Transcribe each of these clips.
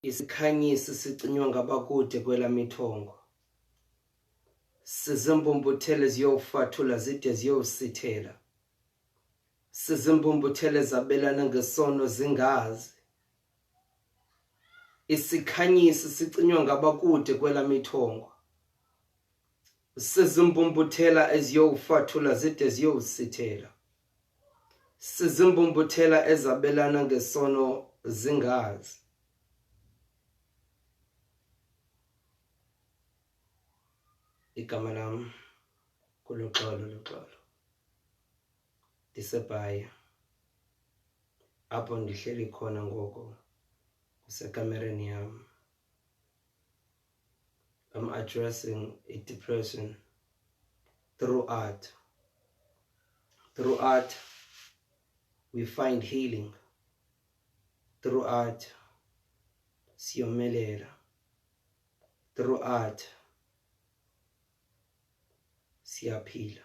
Isikhanyisi sicinywa ngabakude kwelamithongo. Sizimphumputhele ziyofathula zide ziyosithela. Sizimphumputhele zabelana ngesono zingazi. Isikhanyisi sicinywa ngabakude kwelamithongo. Sizimphumputhela eziyowufathula zide ziyowusithela. Sizimphumputhela ezabelana ngesono zingazi. Igama lam kuLuxolo Luxolo. NdiseBhayi. Apho ndihleli khona ngoku kusekamereni yam. I'm addressing a depression through art. Through art, we find healing. Through art, siyomelela. Through art, siyaphila.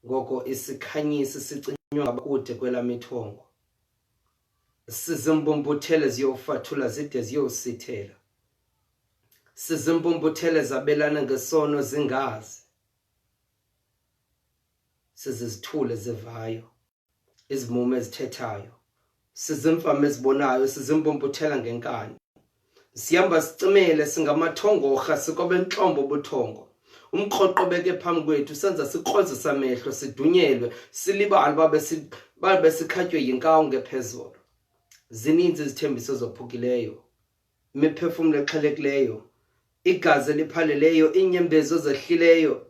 Ngoko isikhanyisi sicinywa ngabakude kwelamithongo. Sizimphumputhele ziyofathula zide ziyosithela. Sizimphumputhele zabelana ngesono zingazi. Sizizithule zivayo, izimumu ezithethayo. Sizimfama ezibonayo, sizimpumputhela ngenkani. Sihamba sicimele singamathongorha sikwabentlombo ubuthongo. Umkroqo obeke phambi kwethu senza sikrozise amehlo sidunyelwe silibale uba babe sikhatywe yinkawu ngephezolo. Zininzi izithembiso ezophukileyo, imiphefumlo exhelekileyo, igazi eliphaleleyo, iinyembezi ezehlileyo.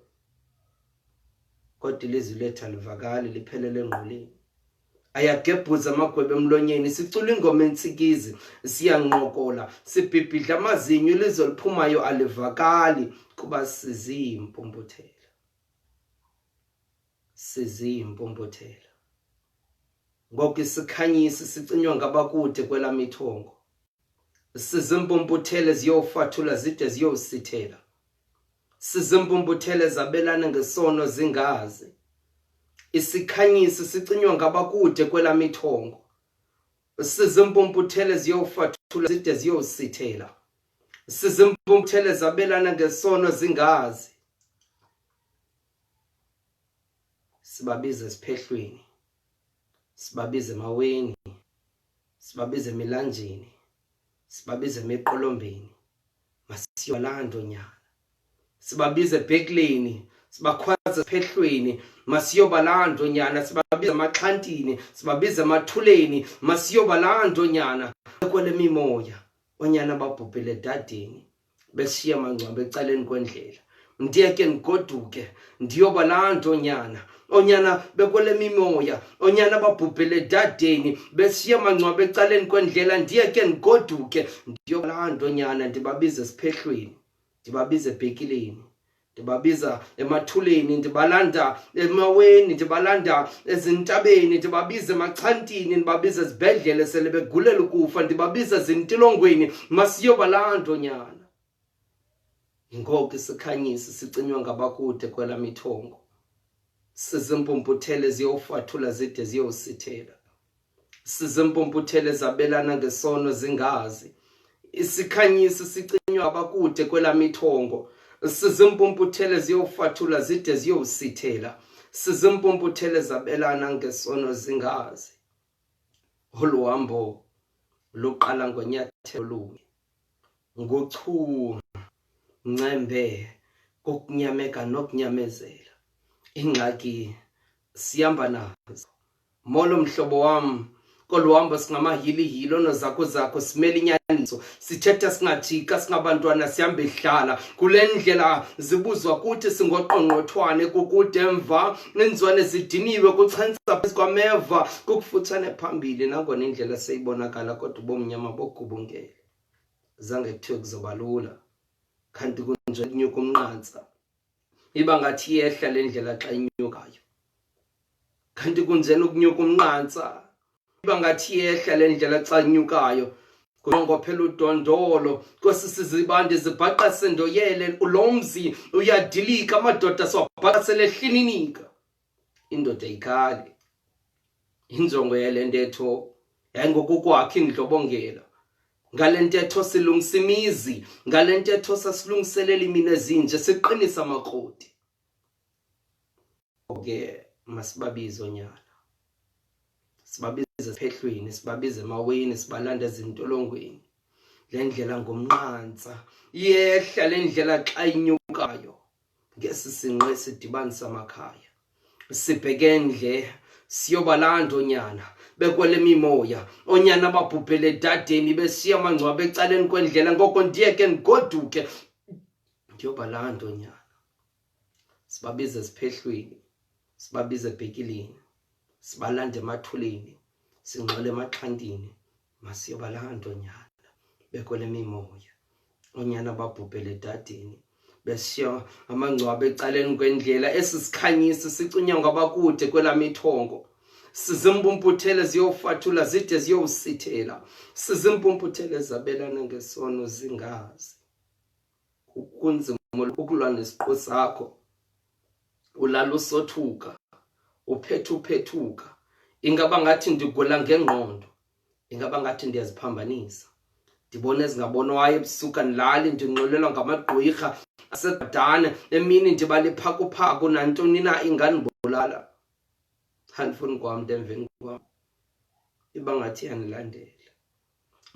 Kodwa ilizwi lethu alivakali liphelele engquleni. Ayagebhuza amagwebe emlonyeni, sicula ingoma entsikizi, siyanqokola, sibhibhidla amazinyo, ilizwe liphumayo alivakali kuba siziimpumputhela. Siziimpumputhela. Ngoko isikhanyisi sicinywa ngabakude kwelamithongo. Sizimphumputhele ziyofathula zide ziyosithela. Sizimphumputhele zabelana ngesono zingazi. Isikhanyisi sicinywa ngabakude kwelamithongo. Sizimphumputhele ziyofathula zide ziyosithela. Sizimphumputhele zabelana ngesono zingazi. Sibabiza esiphehlweni. Sibabiza emaweni. Sibabiza emilanjeni, sibabiza emiqolombeni, masiyolandwa nyana. Sibabiza ebhekleni, sibakhwaza esiphehlweni, masiyobalandwa nyana. Sibabiza emaxhantini, sibabiza emathuleni, masiyobalandwa nyana. Kwele mimoya, onyana babhubhile edadini. Beshiya amangcwaba ecaleni kwendlela. Ndiye ke ndigoduke ndiyoba laa nto nyana, onyana bekwele mimoya, onyana babhubhele edadeni beshiya amangcwaba ecaleni kwendlela. Ndiye ke ndigoduke ndiyoba laa nto nyana, ndibabiza esiphehlweni, ndibabiza ebhekileni, ndibabiza emathuleni, ndibalanda emaweni, ndibalanda ezintabeni, ndibabiza emachantini, ndibabiza ezibhedlele sele begulela ukufa, ndibabiza ezintilongweni, masiyobalanda onyana. Ngoko isikhanyisi sicinywa ngabakude kwela mithongo, sizimphumputhele ziyofathula zide ziyosithela. Sizimphumputhele zabelana ngesono zingazi. Isikhanyisi sicinywa abakude kwelamithongo. Sizimphumputhele ziyofathula zide ziyosithela. Sizimphumputhele zabelana ngesono zingazi. Olu hambo luqala ngonyathelo olunye. Nguchuma ncembe kokunyameka nokunyamezela. Ingxaki sihamba nazo. Molo mhlobo wam, kolu hambo singamahilihili onozakozako simele inyaniso, sithetha singajika, singabantwana sihamba ihlala kule ndlela zibuzwa kuthi singoqongqothwane, kukude emva inzwane zidiniwe kuchantsa phezu kwameva, kukufutshane phambili nangona indlela seyibonakala kodwa ubomnyama bogubungele. Zange kuthiwe kuzoba lula, kanti kunje kunyuka umnqantsa, iba ngathi iyehla le ndlela xa inyukayo. Kanti kunjena ukunyuka umnqantsa, iba ngathi iyehla le ndlela xa inyukayo. Kunqongophela udondolo kwesi sizibande zibhaqa sendoyele, lo mzi uyadilika, amadoda siwabhaqa selehlininika. Indoda ikhali. Injongo yale ntetho yayingokukwakha indlobongela. Ngale ntetho silungisa imizi, ngale ntetho sasilungiselela imini ezinje, siqinisa amakroti. Ke masibabize onyana, sibabize esiphehlweni, sibabize emaweni, sibalanda ezintolongweni. Le ndlela ngumnqantsa, iyehla le ndlela xa inyukayo ngesi sinqe sidibanisa amakhaya. Sibheke endle siyobalanda onyana bekwele mimoya, onyana babhubhele edadeni besiya amangcwaba ecaleni kwendlela. Ngoko ndiye ke ndigoduke ndiyobalanda onyana. Sibabize esiphehlweni, sibabize ebhekilini, sibalande emathuleni, singxole emaxhantini, masiyobalanda onyana bekwele mimoya, onyana babhubhele edadeni beshiya amangcwaba ecaleni kwendlela. Esi sikhanyisi sicunywa ngabakude kwelamithongo, sizimphumputhele ziyofathula zide ziyowusithela, sizimphumputhele zabelana ngesono zingazi. Kunzima ukulwa nesiqu sakho, ulala usothuka, uphethu-phethuka, ingaba ngathi ndigula ngengqondo, ingaba ngathi ndiyaziphambanisa, ndibona ezingabonwayo ebusuku, andilali, ndinxulelwa ngamagqwirha asegadane, emini ndiba liphakuphaku, nantoni na ingandibulala. Andifuni kwamntu emveni kwam, iba ngathi iyandilandela.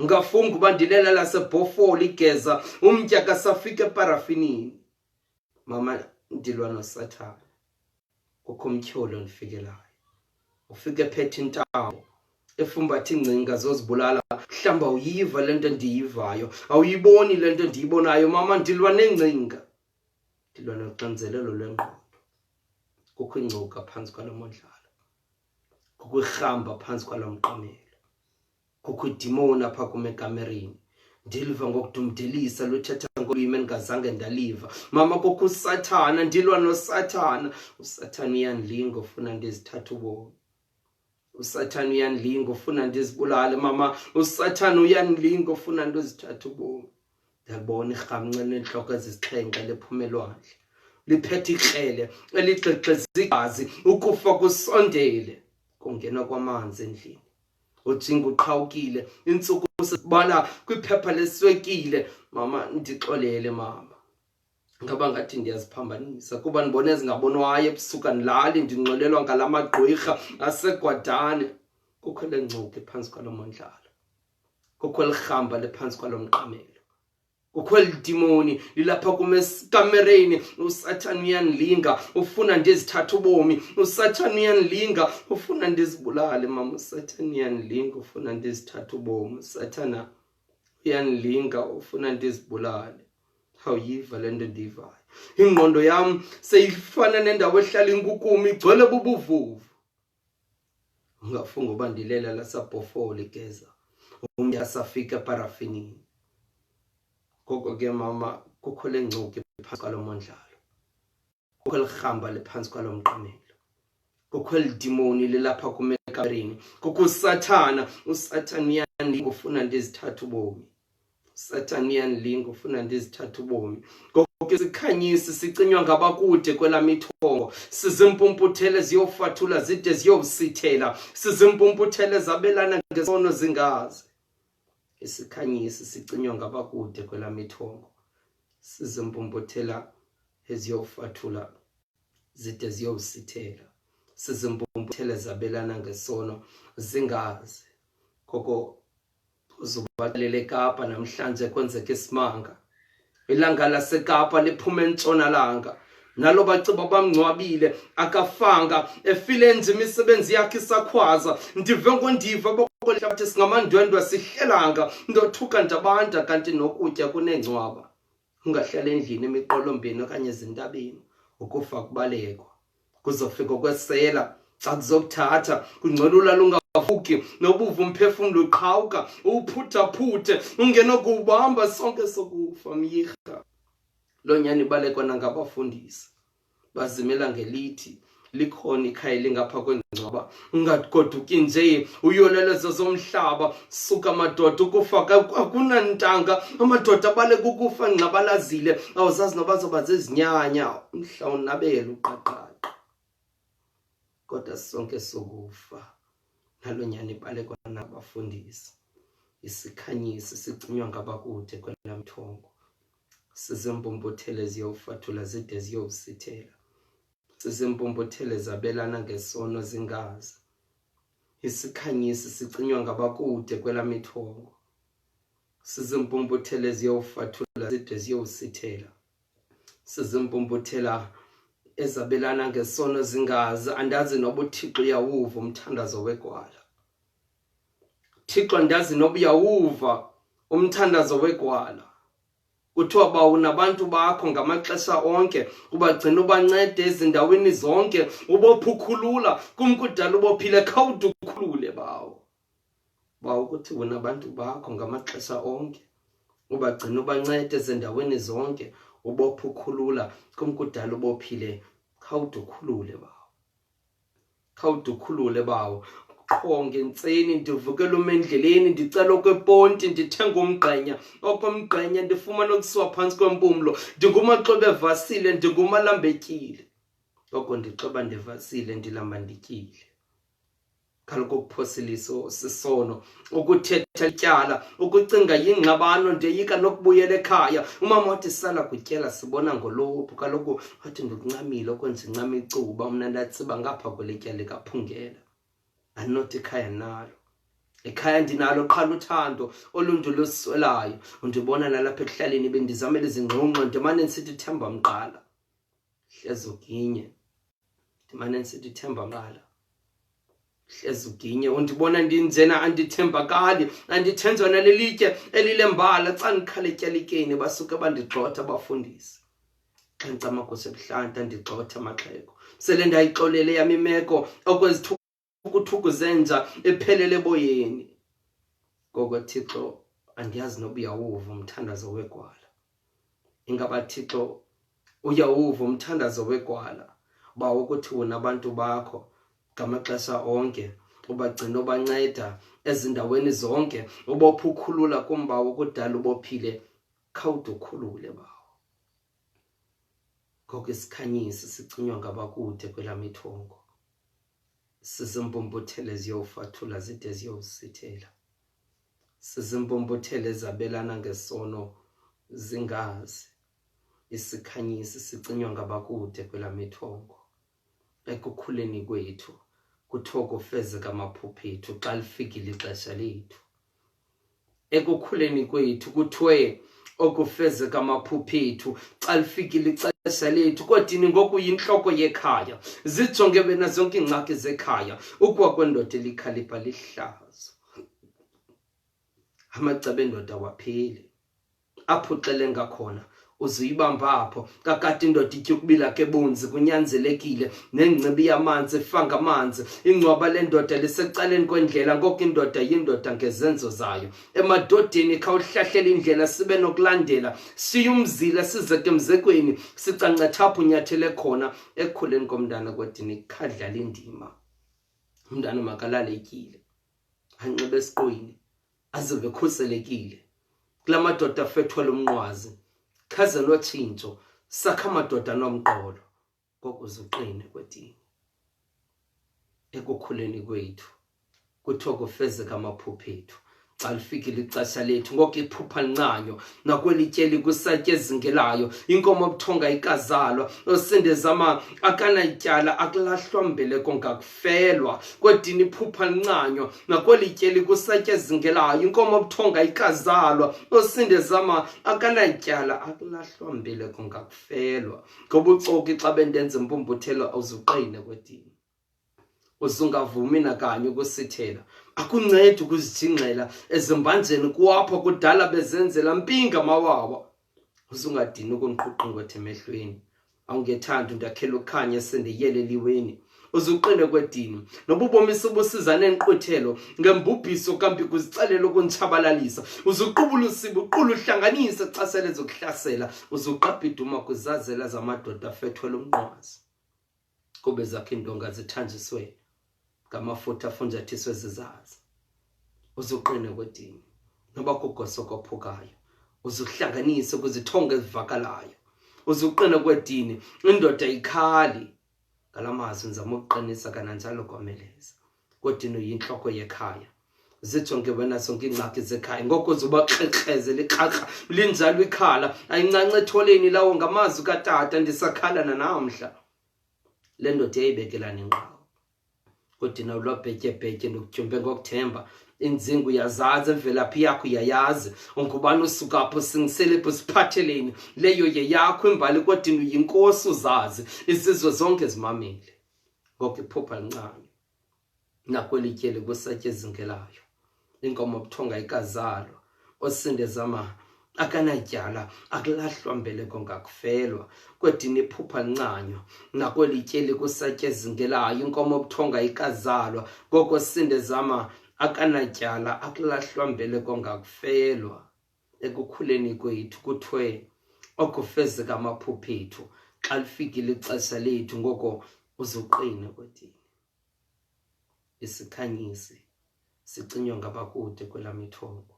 Ngafunga uba ndilela lasebhofolo igeza umtya kasafika eparafinini. Mama, ndilwa nosathana, kukho umtyholi ondifikelayo, ufike ephethe intambo efumbatha iingcinga zozibulala. Mhlawumbi awuyiva le nto ndiyivayo, awuyiboni le nto ndiyibonayo. Mama, ndilwa neengcinga, ndilwa noxinzelelo lwengqondo. Kukho ingcuka phantsi kwalo mondlalo, kukho irhamba phantsi kwalo mqamelo, kukho idimoni apha kum ekamereni, ndiliva ngokudumdelisa luthetha ngolwimi endingazange ndaliva. Mama, kukho usathana, ndilwa nosathana. Usathana uyandilinga, ufuna ndizithathe ubomi. Usathana uyandilinga, ufuna ndizibulale. Mama, usathana uyandilinga, ufuna ndizithathe ubomi. Ndiyalibona irhamncwa elineentloko ezisixhenxe liphuma elwandle, liphethe ikrele eligxigxiza igazi. Ukufa kusondele, kungena kwamanzi endlini, ujinga uqhawukile, iintsuku sibala kwiphepha leswekile. Mama, ndixolele mama, ngaba ngathi ndiyaziphambanisa kuba ndibona ezingabonwayo ebusuku, andilali, ndingxolelwa ngala magqwirha asegwadane. Kukho le ngcuka iphantsi kwalo mondlalo, kukho elirhamba liphantsi kwalo mqamelo, kukho eli dimoni lilapha kum esikamereni. Usathane uyandilinga, ufuna ndizithathe ubomi. Usathane uyandilinga, ufuna ndizibulale. Mama, usathane uyandilinga, ufuna ndizithathe ubomi. Usathana uyandilinga, ufuna ndizibulale. Awuyiva le nto ndiyivayo, ingqondo yam seyifana nendawo ehlala inkukuma, igcwele bubuvuvu. Ungafunga uba ndilela lasabhofolo igeza umntu asafika eparafinini. Ngoko ke mama, kukho le ngcuka phantsi kwalo mondlalo, kukho elirhamba liphantsi kwalo mqamelo, kukho elidimoni lilapha kum ekamereni, kukho usathana. Usathana uyandilinga, ufuna ndizithathe ubomi. Usathana uyandilinga, ufuna ndizithathe ubomi. Ngoko ke sikhanyisi sicinywa ngabakude kwelamithongo, sizimphumputhele ziyofathula zide ziyowusithela, sizimphumputhele zabelana ngesono zingazi. Isikhanyisi sicinywa ngabakude kwelamithongo, sizimphumputhela eziyofathula zide ziyowusithela, sizimphumputhele zabelana ngesono zingazi. Ngoko uzubalele eKapa namhlanje kwenzeka isimanga, ilanga laseKapa liphuma entshonalanga, nalo baciba bamngcwabile akafanga, efile enje imisebenzi yakhe isakhwaza. Ndive ngondiva bokohlabathi singamandwendwe sihlelanga, ndothuka ndabanda kanti nokutya kunengcwaba. Ungahlala endlini emiqolombeni okanye ezintabeni, ukufa kubalekwa, kuzofika kwesela xa kuzokuthatha kungcolula lungavuki nobuva umphefumlo uqhawuka uwuphuthaphuthe ungenokuwubamba. Sonke sokufa myirha. Loo nyani ibalekwa nangabafundisi, bazimela ngelithi likhona ikhaya elingapha kwengcwaba. Ungagoduki nje uyolelezo zomhlaba. Suka madoda, ukufa akunantanga. Amadoda abaleka ukufa ngxabalazile, awuzazi noba zoba zizinyanya mhla unabela uqaqaqa. Kodwa sonke sokufa, nalo nyani ibalekwa nabafundisi. Isikhanyisi sicinywa ngabakude kwelamthongo. Sizimpumphuthele ziyowufathula zide ziyowusithela. Sizimpumphuthele zabelana ngesono zingazi. Isikhanyisi sicinywa ngabakude kwelamithongo. Sizimpumphuthele ziyowufathula zide ziyowusithela. Sizimpumphuthela ezabelana ngesono zingazi. Andazi noba uThixo uyawuva umthandazo wegwala. Thixo andazi noba uyawuva umthandazo wegwala. Kuthiwa ba unabantu bakho ngamaxesha onke, ubagcina ubancede ezindaweni zonke, ubophukhulula kum kudala ubophile, khawude ukhulule bawo. Bawo ukuthi unabantu bakho ngamaxesha onke, ubagcina ubancede ezindaweni zonke, ubophukhulula kum kudala ubophile, khawude ukhulule bawo. Khawudukhulule bawo. Qho ngentseni ndivukela uma endleleni ndicela okweponti ndithenga umgqenya okomgqenya ndifumana okusiwa phantsi kwempumlo ndingumaxwebe evasile ndingumalambetyile oko ndixweba ndivasile ndilamba ndityile. Kaloku ukuphosa iliso sisono, ukuthetha lityala, ukucinga yingxabano, ndiyeyika nokubuyela ekhaya. Umama wathi sala kutyela sibona ngolophu, kaloku wathi ndikuncamile okwenza incama icuba, mna ndatsiba ngapha kwelitya likaphungela. Andinothi ikhaya nalo. Ikhaya ndinalo qha luthando olundiluswelayo. Undibona nalapha ekuhlaleni bendizamela izingxungxo ndimane ndisithi themba mqala. Hleze uginye. Ndimane ndisithi themba mqala. Hleze uginye undibona ndinjena andithembakali andithenjwa nalelitye elilembala xa ndikhala etyalikeni basuke bandigxotha abafundisi xa ndicamaguse ebuhlanti andigxotha amaxhego sele ndayixolele yam imeko okwezithukuthuku zenja ephelele eboyeni ngoko Thixo andiyazi noba uyawuva umthandazo wegwala. Ingaba Thixo uyawuva umthandazo wegwala bawo ukuthi wona abantu bakho ngamaxesha onke ubagcina ubanceda ezindaweni zonke ubopha ukhulula kumbawo kudala ubophile khawude ukhulule bawo. Ngoko isikhanyisi sicinywa ngabakude kwelamithongo sizimpumphuthele ziyofathula zide ziyowusithela. Sizimpumphuthele zabelana ngesono zingazi. Isikhanyisi sicinywa ngabakude kwelamithongo. Ekukhuleni kwethu kuthiwa kufezeka amaphupha ethu xa lifikile ixesha lethu. Ekukhuleni kwethu kuthiwe okufezeka amaphupha ethu xa lifikile ixesha lethu kodini ngoku yintloko yekhaya zijonge wena zonke iingxaki zekhaya ukuwa kwendoda elikhalipha lihlazo amacebo endoda awapheli apho uxele ngakhona uzuyibamba apho kakade indoda itye ukubila kebunzi kunyanzelekile nengcibi yamanzi ifanga amanzi ingcwaba lendoda lisecaleni kwendlela ngoko indoda yindoda ngezenzo zayo emadodeni khawuhlahlela indlela sibe nokulandela siye umzila sizeke emzekweni sicancethapho unyathele khona ekukhuleni komntana kwedini khadlala indima umntana makalale etyile anxibe esiqwini azive ekhuselekile kula madoda afethwele umnqwazi khaze notshintsho sakha amadoda nomqolo ngokuze uqine kwedini ekukhuleni kwethu kuthiwa kufezeka amaphupha ethu xa lifikile ixesha lethu ngoko iphupha lincanyo nakweli tyeli kwisatya ezingelayo inkomo obuthonga ikazalwa osindezama akanatyala akulahlwa mbeleko ngakufelwa kwedini iphupha lincanyo nakweli tyeli kusatya ezingelayo inkomo obuthonga ikazalwa osindezama akanatyala akulahlwa mbeleko ngakufelwa ngobuxoki xa bendenza impumbuthelo awuzuqine kwedini uzungavumi nakanye ukusithela akuncedi ukuzijingxela ezimbanjeni kuwapho kudala bezenzela mpinga mawawa uzungadini ukundiqhuqhingwetha emehlweni awungethandi undakhela ukhanya sendiyele eliweni uzuqine kwedini nobubomi subusiza nenkqwithelo ngembubhiso kambi kuzicelela ukuntshabalalisa uzuqubula usiba uqula uhlanganise xa sele zokuhlasela uzuqabha iduma kwizazela zamadoda afethwele umnqwazi kube zakhe iintonga zithanjiswe ngamafutha afunjathiswe zizaza uzuqine kwedini noba kugoso kophukayo uzuhlanganise kwizithongo ezivakalayo uzuqine kwedini indoda ikhali ngala mazwi ndizama ukuqinisa kananjalo komeleza kodini uyintloko yekhaya. Zijonge wena zonke iingxaki zekhaya, ngoko zubakrexeze likrakra linjalo ikhala ayincanca etholeni lawo ngamazwi katata ndisakhala nanamhla. Le ndoda yayibekelana inqawo kodina ulwabhetyebhetye ndokutyumbe ngokuthemba inzingo uyazazi, imvelaphi yakho uyayazi, ungubani, usukaphi, usingiselephi, usiphatheleni, leyo yeyakho imbali kodina uyinkosi uzazi, izizwe zonke zimamele. Ngoko iphupha lincane nakweli tyeli kusatya ezingelayo inkomo buthonga ikazalwa osindezama akanatyala akulahlwa mbeleko ngakufelwa kwedini iphupha lincanywa nakweli tyeli kusatya ezingelayo inkomo buthonga ikazalwa ngoko sindezama akanatyala akulahlwa mbeleko ngakufelwa. Ekukhuleni kwethu kuthiwe okufezeka amaphupha ethu xa lifikile ixesha lethu, ngoko uzuqine kwedini. Isikhanyisi sicinywa ngabakude kwelamithombo,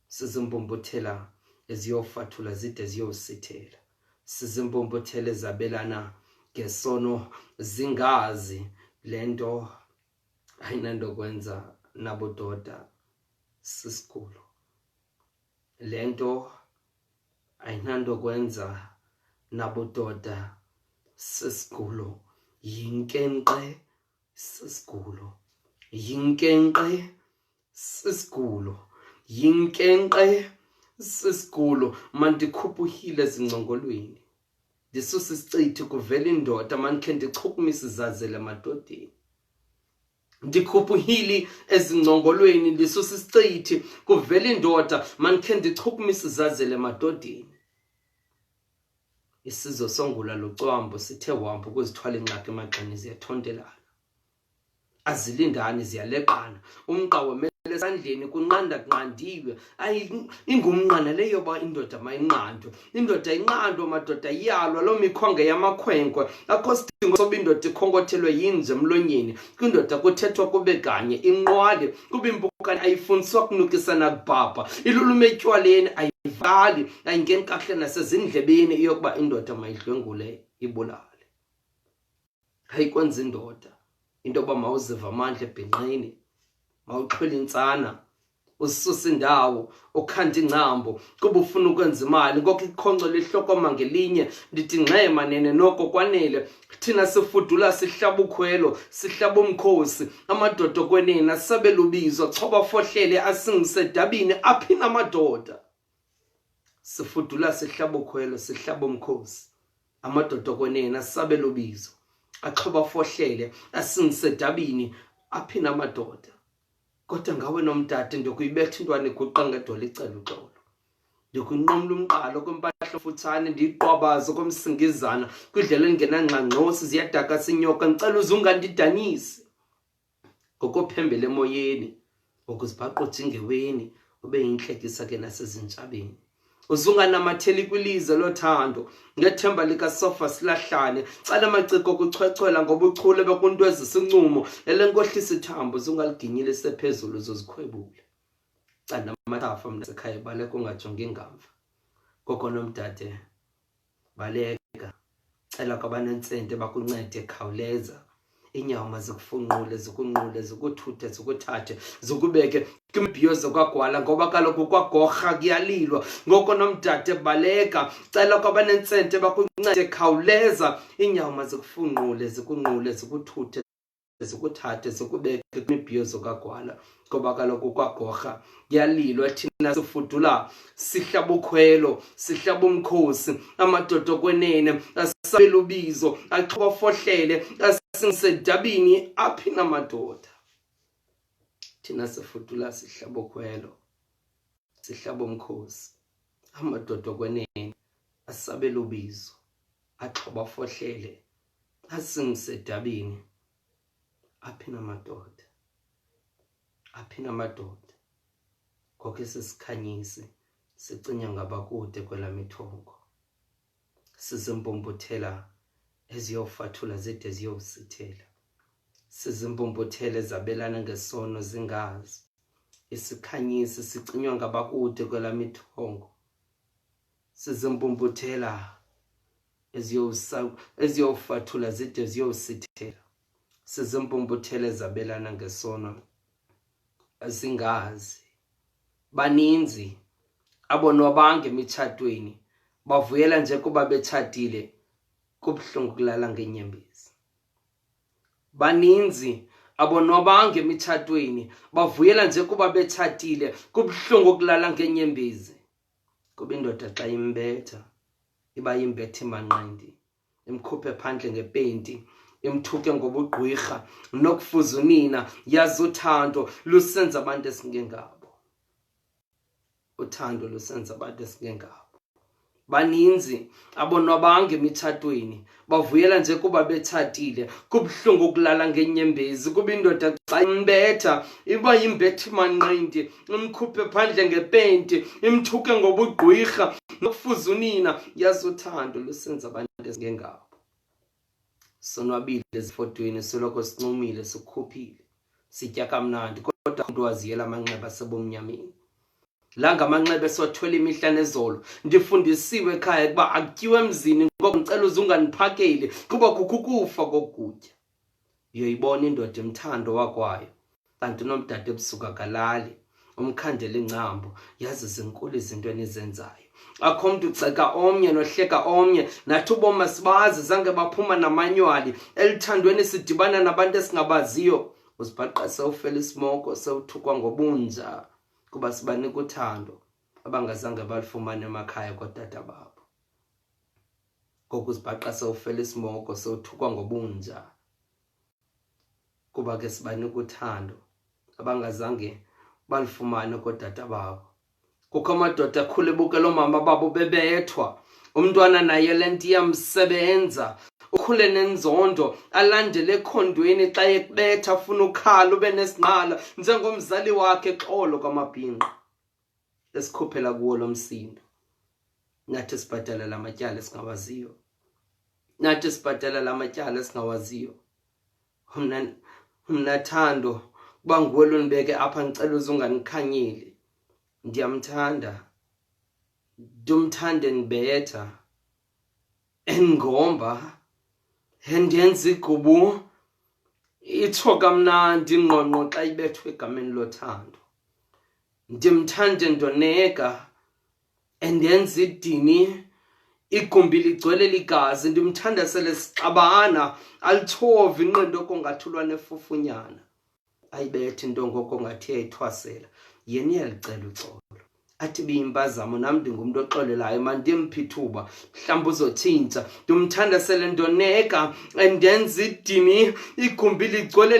sizimbumbutela eziyofathula zide ziyosithela, sizimbumbutela ezabelana ngesono zingazi lento ayinanto kwenza nabudoda sisigulo, lento ayinanto kwenza nabudoda sisigulo, yinkenqe sisigulo, yinkenqe sisigulo, yinkenqe sisigulo. Mandikhuphuhile ezingcongolweni ndisuse isicithi kuvela indoda, mandikhe ndichukumise izazele emadodeni. Ndikhuphuhili ezingcongolweni ndisusa isicithi kuvela indoda, mandikhe ndichukumise izazele emadodeni. Isizwe songula lucwambu sithe wambu ukuzithwala ingxaki emagxeni, ziyathontelana azilindani ziyaleqana, umqa womele esandleni kunqanda kunqandiwe. Ayi, ingumnqana leyo ba indoda mayinqandwe, indoda inqandwe madoda, iyalwa loo mikhonge yamakhwenkwe. Akho sidingo soba indoda ikhonkothelwe yinje emlonyeni. Kwindoda kuthethwa kube kanye, inqwale kuba impukane ayifundiswa kunukisa nakubhabha, ilulume etywaleni, ayivali, ayingeni kakuhle nasezindlebeni iyokuba indoda mayidlwengule ibulale. Ayikwenza indoda into yoba mawuziva amandla ebhinqeni, mawuxhwile intsana, ususa indawo, ukhanda ingcambo kuba ufuna ukwenza imali, ngoko ikhonco lihlokoma ngelinye. Ndithi ngxe manene, noko kwanele. Thina sifudula sihlaba ukhwelo, sihlaba umkhosi, amadoda okwenene asabela ubizo, choba fohlele asingise dabini. Aphina amadoda? Sifudula sihlaba ukhwelo, sihlaba umkhosi, amadoda okwenene asabela ubizo, axhoba fohlele asingise dabini. Aphina amadoda? Kodwa ngawe nomdade ndokuyibetha intwana iguqa ngedolo icela uxolo, ndikuyinqumla umqalo kwempahla futshane, ndiyiqwabaze komsingizana kwidlela elingenangxangxosi, ziyadaka sinyoka. Ndicela uze ungandidanisi ngokophembela emoyeni, ngokuzibhaqa ujingeweni, ube yintlekisa ke nasezintshabeni. Uzunganamatheli kwilize lothando ngethemba likasofa silahlane, cala amaciko okuchwechwela ngobuchule bekuntwezisa incumo elenkohlisa ithambo, zungaliginyile sephezulu uzozikhwebula. Canda amathafa mntasekhaya, baleka ungajongi ngamva. Koko nomdade baleka, cela kwabanentsente bakuncede, khawuleza. Inyawo mazikufunqule zikunqule zikuthuthe zikuthathe zikubeke kwimibhiyozo kwagwala, ngoba kaloku kwagorha kuyalilwa. Ngoko nomdade baleka, cela kwabanentsente bakuncede, khawuleza. Inyawo mazikufunqule zikunqule zikuthuthe zikuthathe zikubeke kwimibhiyozo kagwala, ngoba kaloku kwagorha kuyalilwa. Thina sifudula sihlaba ukhwelo, sihlaba umkhosi, amadoda okwenene asabela ubizo, axhoba fohlele asingisedabini. Aphi namadoda? Thina sifudula sihlaba ukhwelo, sihlaba umkhosi, amadoda okwenene asabela ubizo, axhoba fohlele asingisedabini. Aphi namadoda? Aphi namadoda? Ngoko esisikhanyisi sicinywa ngabakude kwelamithongo, sizimpumphuthela eziyofathula zide ziyosithela, sizimpumphuthela ezabelana ngesono zingazi. Isikhanyisi sicinywa ngabakude kwelamithongo, sizimpumphuthela eziyofathula zide ziyosithela, sizimpumphuthela ezabelana ngesono. Zingazi. Baninzi abonwabanga emitshatweni, bavuyela nje kuba betshatile, kubuhlungu ukulala ngeenyembezi. Baninzi abonwabanga emitshatweni, bavuyela nje kuba betshatile, kubuhlungu ukulala ngeenyembezi. Kuba indoda xa imbetha iba yimbetha imanqindi. Imkhuphe phandle ngepenti, imthuke ngobugqwirha nokufuza unina. Yazi uthando lusenza abantu esingengabo, uthando lusenza abantu esingengabo. Baninzi abonwabanga emitshatweni, bavuyela nje kuba betshatile, kubuhlungu ukulala ngenyembezi. Kuba indoda xa imbetha iba yimbetha imanqindi, imkhuphe phandle ngepenti, imthuke ngobugqwirha nokufuza unina. Yazi uthando lusenza abantu esingengabo. Sonwabile ezifotweni, soloko sincumile, sikhuphile, sitya kamnandi, kodwa umntu waziyela amanxeba asebumnyameni. La ngamanxeba esiwathwele imihla nezolo. Ndifundisiwe ekhaya ukuba akutyiwa emzini, ngoko ndicela uze ungandiphakeli kuba kukho ukufa kokutya. Uyoyibona indoda imthando wakwayo, kanti unomdade ebusuku akalali, umkhandela ingcambu. Yazi zinkulu izinto enizenzayo. Akho mntu ugxeka omnye nohleka omnye. Nathi ubomi asibazi, zange baphuma namanywali. Eluthandweni sidibana nabantu esingabaziyo. Uzibhaqa sewufela isimoko, sewuthukwa ngobunja kuba sibanika uthando abangazange balufumane emakhaya kootata babo. Ngoku uzibhaqa sewufela isimoko, sewuthukwa ngobunja kuba ke sibanika uthando abangazange balufumane kootata babo. Kukho amadoda akhule ebukela oomama babo bebethwa. Umntwana naye le nto iyamsebenza, ukhule nenzondo, alandele ekhondweni. Xa ekubetha afuna ukhala, ube nesingqala njengomzali wakhe. Xolo kwamabhinqa esikhuphela kuwo lo msindo. Nathi sibhatala la matyala esingawaziyo, nathi sibhatala la matyala esingawaziyo. Mna Thando, kuba nguwe londibeke apha, ndicela uze ungandikhanyeli. Ndiyamthanda, ndimthande ndibetha, endingomba, endenza igubu, itsho kamnandi ingqongqo xa ibethwe egameni lothando. Ndimthande ndoneka, endenza idini, igumbi ligcwele ligazi. Ndimthanda sele sixabana, alitshovi inqindi okongathi ulwa nefufunyana, ayibethi into ngoko ngathi iyayithwasela. Yena uyalicela uxolo, athi biyimpazamo, nam ndingumntu oxolelayo, mandimphi ithuba, mhlawumbi uzotshintsha. Ndimthanda sele ndoneka, endenza idini, igumbi ligcwele.